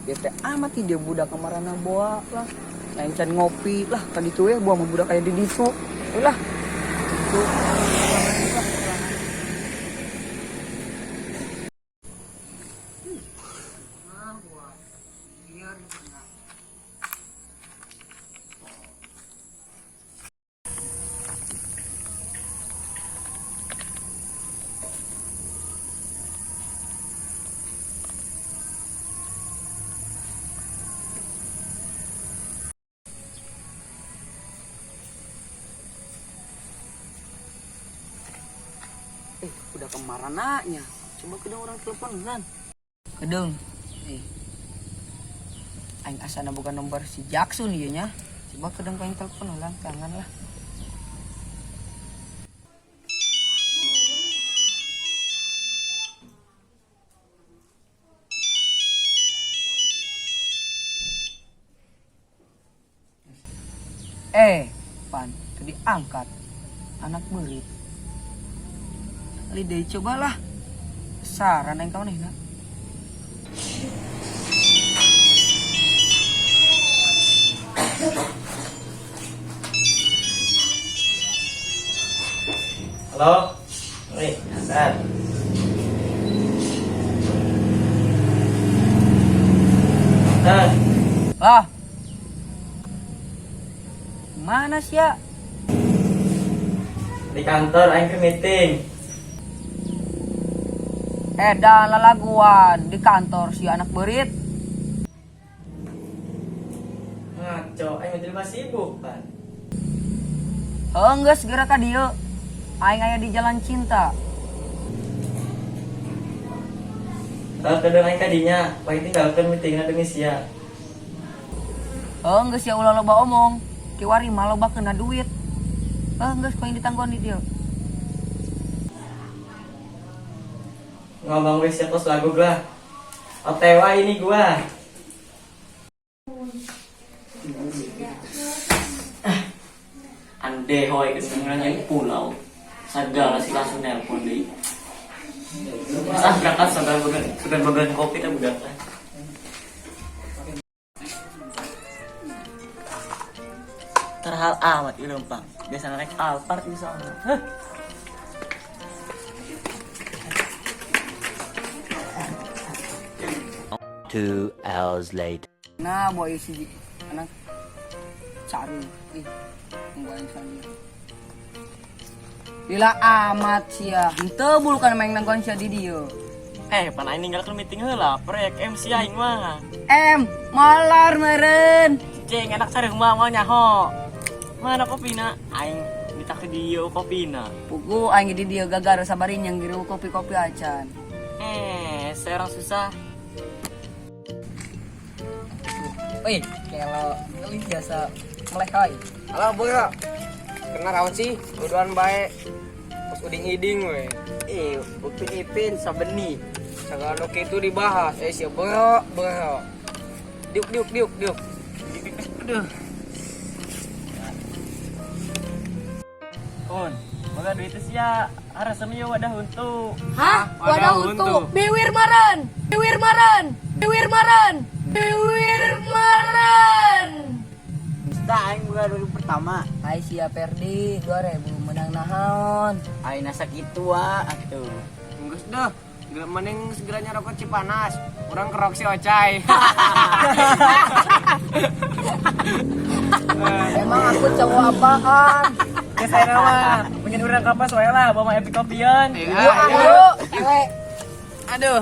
Bete amat dia budak kamarana boa lah. Lain can ngopi lah tadi tuh ya buah mah budak kayak di ditu. Lah. Tuh. Udah kemarananya. Coba kedeng orang telepon kan. Kedeng. Eh. Aing asana bukan nomor si Jackson ieu nya. Coba kedeng aing telepon ulang tangan lah. Eh, pan, tadi angkat. Anak beurit. Kali deh cobalah. Saran yang kau nih, nak. Halo, nih, Hasan. Hasan, Lah. Mana sih ya? di kantor aing ke meeting. Eh, dah lalaguan di kantor si anak berit. Ngaco, aing meeting masih sibuk, pan. Enggak segera ka dieu. Aing aya di jalan cinta. Kalau kedeng aing kadinya, paling tinggalkeun meetingna demi sia. Enggak sia ulah loba omong. Kiwari mah loba kena duit. Enggak ku aing ditangguan di dieu. Ngomong wis tos lagu lah. OTW ini gua. Ande hoi kesenangan nyari pulau. Segala sih langsung nelpon deh. Ah, berangkat sampai bagian kopi tak budak lah. Terhal amat ieu lempang. Biasa naik Alphard di sana. Hah. 2 hours later. Nah, boy si anak cari. Ih, tunggu aing sana. Lila amat sia. Henteu bulukan main nanggon sia di dieu. Eh, pan aing ninggalkeun meeting heula, proyek MC aing mah. M, malar meren. Ceng, enak cari rumah mau nyaho. Mana kopina? Aing minta ke dieu kopina. Pugu aing di dieu gagar sabarin yang giru kopi-kopi acan. Eh, saya orang susah. Wih, kalau ini biasa melehoi. Alah bro, kena rawan sih, uduan baik. Pas uding iding we. Eh, Upin Ipin sabeni. Segala nu kitu dibahas, eh sia bro, bro. Diuk diuk diuk diuk. Aduh. On, boga duit sia, harasem ieu wadah huntu. Hah? Wadah untuk Biwir maren, biwir maren, biwir maren, biwir maren. Tah aing boga duit pertama. Hai sia Perdi, 2000 menang naon. Aing nasa kitu wa atuh. Geus deh, geus mending segera nyarokot Cipanas. Urang kerok si Ocai. Emang aku cowok apaan? Ya saya nama, pengen urang kapas wae lah, bawa epic kopian. Yuk, ayo, cewek. Aduh.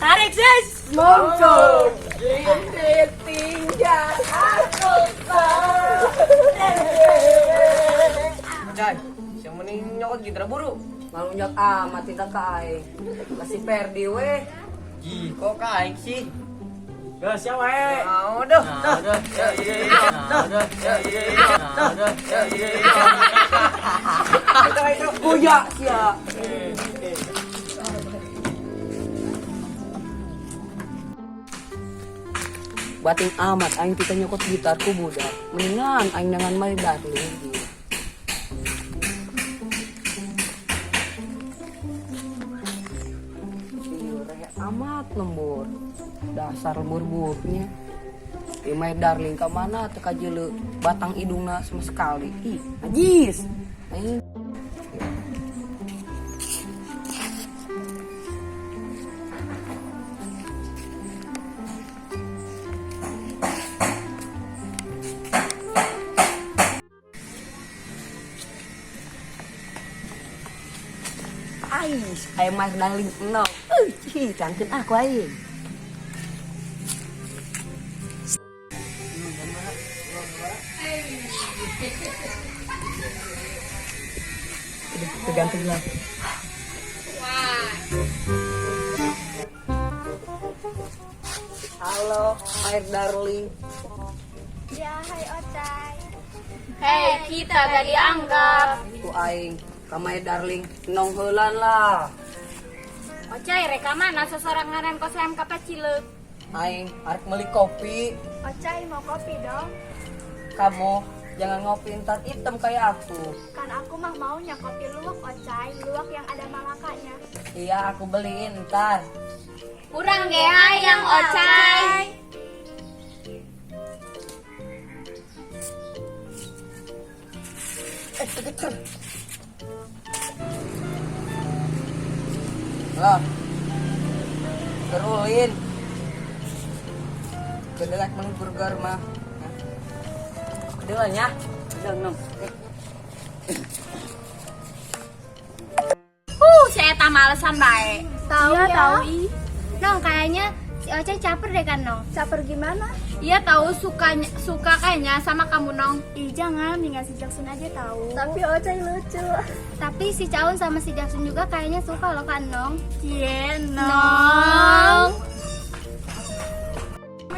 Tarik sis. Monggo. Ocai, siang mending nyokot gitar buru. Malunjak amat tidak ka aing. Kasih Perdi weh. Ji, kok ka aing sih? Geus sia wae. Nah, udah. Nah, udah. Nah, udah. Nah, udah. Buya sia. Bating amat aing kita nyokot gitar ku budak. Mendingan aing dengan my darling. Iya, reh amat lembur. Dasar lembur buruknya. Ieu my darling ka mana teu kajeuleu batang hidungna sama sekali. Ih, najis. Aing. Ais, aya my darling no. Euy, cangkeun aku aing. Udah, tergantung lah. Halo, my darling. Ya, hai Ocai. Hei, kita gak dianggap. Ku aing, ka my darling nong heulan lah. Ocai, reka mana seseorang kos ayam kapacileuk? Aing arek meuli kopi. Ocai mau kopi dong? Kamu jangan ngopi ntar hitam kayak aku. Kan aku mah maunya kopi luwak Ocai, luwak yang ada malakanya. Iya, aku beliin ntar. Kurang ge hayang Ocai. Lah. Kerulin. Kedelek meuli burger mah. Kedelanya, kedel nom. Saya tak malesan bae. Tahu Iya, ya? tahu ih. Nong, kayaknya si Ocai caper deh kan, Nong. Caper gimana? Iya tahu sukanya suka kayaknya sama kamu Nong. Ih, jangan, tinggal si Jackson aja tahu. Tapi Ocai lucu. Tapi si Caun sama si Jackson juga kayaknya suka loh kan, Nong. Cie, Nong.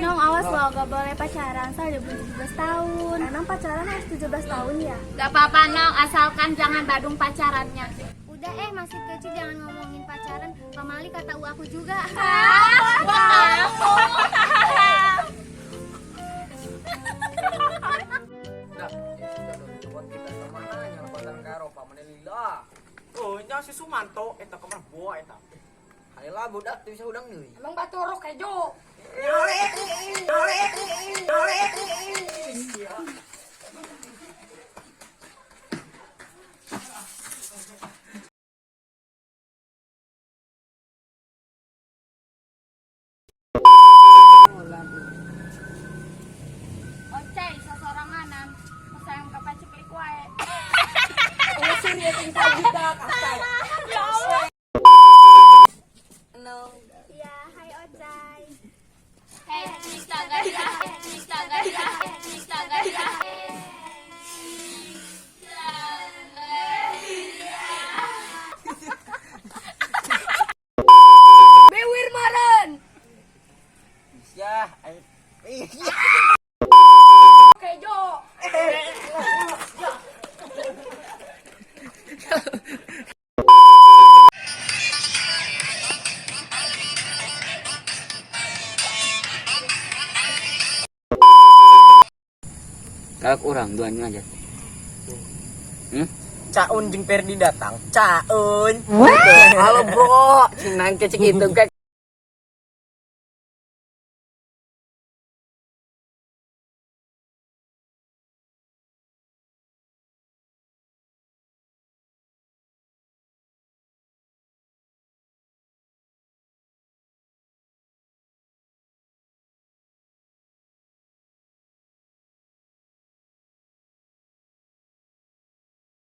Nong, awas loh, gak boleh pacaran, soalnya belum 17 tahun. Emang pacaran harus 17 tahun ya? Gak apa-apa Nong, asalkan jangan badung pacarannya. Udah masih kecil jangan ngomongin pacaran. Pamali kata u aku juga. Dah, ya sudah dong, coba kita kemana nyelebatan ke Eropa, mana lila. Oh, nya si Sumanto eta kamar boa eta. Hayolah budak tuh bisa udang deui. Emang batu rok kejo. Ocai, sesoranganan. Sayang kapaciplik wae. Iya, hai Ocai. Hei, kita gaya, kita gaya, kita gaya. Bewir maren. Ya, aing. Kejo. Galak orang dua aja. Caun jeung Perdi datang. Caun. Halo bro, cing nangke cik itu kayak